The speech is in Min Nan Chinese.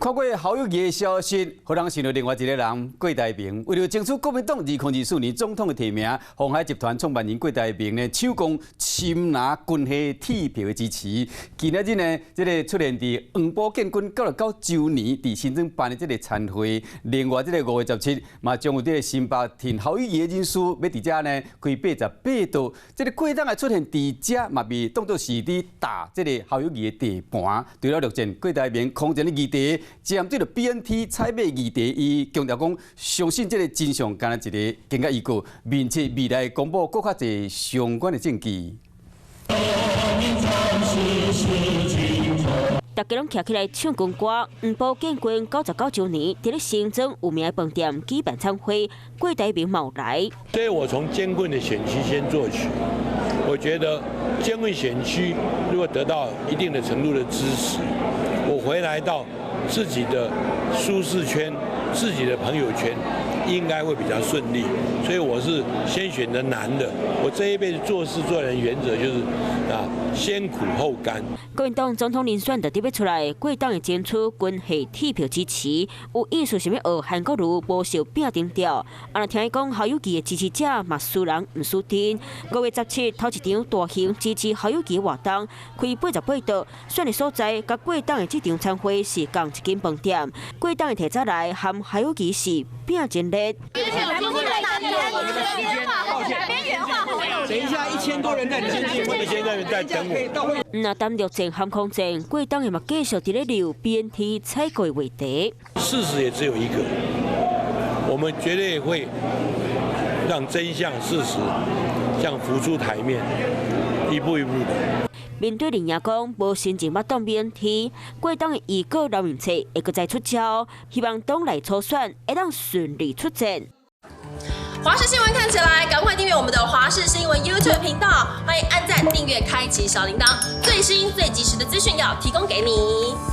看過侯友宜的消息，予人想著另外一个人郭台銘，為著爭取國民黨2024年總統的提名，鴻海集團創辦人郭台銘呢，首攻深藍根系鐵票的支持。今仔日呢，這个出現佇黃埔建軍99週年佇新莊辦的這个餐會。另外，這个5月17嘛，將有這个新北挺侯友宜的人士欲佇遮呢開88道。這个郭董的出現佇遮嘛，被當作是佇打這个侯友宜的地盤。除了陸戰郭台銘空前的議題，針對著 BNT 採買議題，伊強調講，相信這个真相干焦一個，更加預告，面試未來公布閣較濟相關的證據。大家攏徛起來唱軍歌，黃埔建軍99週年，佇咧新莊有名的飯店舉辦餐會，郭台銘嘛有來。所以我從艱困的選區先做起，我覺得艱困選區如果得到一定的程度的支持，我回來到自己的舒適圈、自己的朋友圈，應該會比較順利。所以我是先選擇難的。我這一輩子做事做人原則就是啊，先苦後甘。國民黨總統人選就佇欲出來，郭董會爭取根系鐵票支持，有意思想欲學韓國瑜無受摒定調。啊，若聽伊講侯友宜的支持者嘛輸人毋輸陣。5月17頭一場大型支持侯友宜活動，開88道，選的所在，佮郭董的這場餐會是仝一間飯店。郭董的提早來和侯友宜是拼真熱。等一下，1000多人在等，1000多人在等我。若單陸戰和空戰，郭董嘛繼續佇咧留 BNT 採購話題。事實也只有一個，我們絕對會讓真相事實像浮出台面，一步一步的。面對林亞講無先前捌擋 BNT，郭董的預告劉明徹會閣再出招，希望黨內初選會當順利出戰。華視新聞看起來，趕快訂閱我們的華視新聞 YouTube 頻道，歡迎按讚、訂閱、開啟小鈴鐺，最新最及時的資訊要提供給你。